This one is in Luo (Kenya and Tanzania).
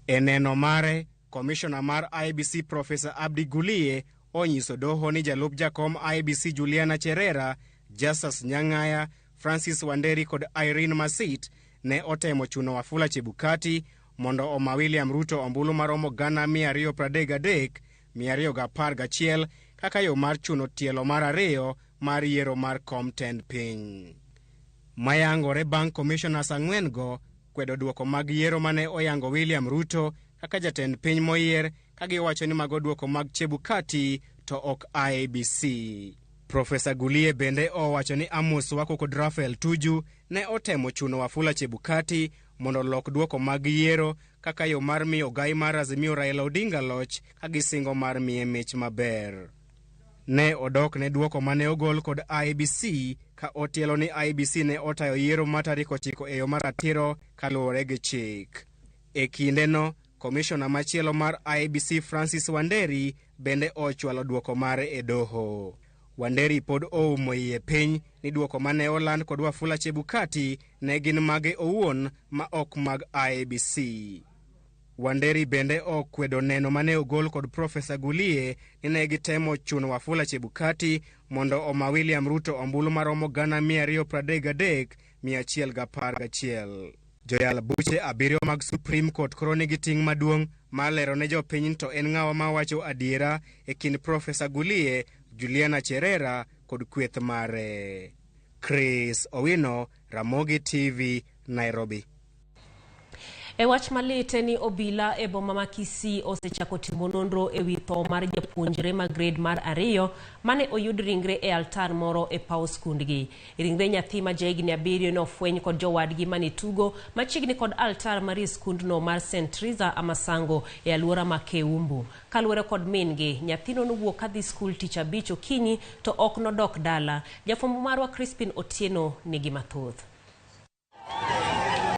E neno mare, komishona mar IEBC Profesa Abdi Gulie onyiso doho ni jalup jakom IEBC Juliana Cherera, Justus Nyang'aya, Francis Wanderi kod Irene Masit ne otemo chuno Wafula Chebukati mondo oma William Ruto ombulu maromo 233,211 kaka yo mar chuno tielo mar ariyo mar yiero mar kom tend piny. Mayangore bang' commissioners ang'wen-go kwedo duoko mag yiero mane oyango William Ruto kaka jatend piny moyier ka giwacho ni mago duoko mag Chebukati to ok IEBC. Profesa Gulie bende owacho ni Amos Wako kod Raphael Tuju ne otemo chuno Wafula Chebukati mondo olok duoko mag yiero kaka yo mar miyo ogai mar Azimio Raila Odinga loch ka gisingo mar miye mich maber. Ne odok ne duoko mane ogol kod IEBC ka otielo ni IEBC ne otayo yiero ma tarik 9 e yo maratiro kaluwore gi chik. E kindeno, komishona machielo mar IEBC Francis Wanderi bende ochwalo duoko mare e doho. Wanderi pod oumo iye piny ni duoko mane oland kod Wafula Chebukati ne gin mage owuon ma ok mag IEBC. Wanderi bende okwedo neno mane ogol kod Profesa Gulie ni ne gitemo chuno Wafula Chebukati mondo oma William Ruto ombulu maromo 233,111. Joyal buche 7 mag Supreme Court koro nigi ting' maduong' mar lero ne jopiny to en ng'awa mawacho adiera e kind Profesa Gulie, Juliana Cherera kod kweth mare. Chris Owino, Ramogi TV, Nairobi. E wach malit en ni obila e boma ma Kisii osechako timo nonro e wi tho mar japuonjre ma grade mar 2 mane oyud ringre e altar moro e paw skundgi. Ringre nyathi ma jahigni 7 ne ofweny kod jowadgi mane tugo machiegni kod altar mar skundno mar St. Teresa Amasango e alwora ma Keumbu. Kaluwore kod min-gi, nyathino nowuok kadhi skul tich abich okinyi to ok nodok dala. Jafwambo marwa Crispin Otieno nigi mathoth.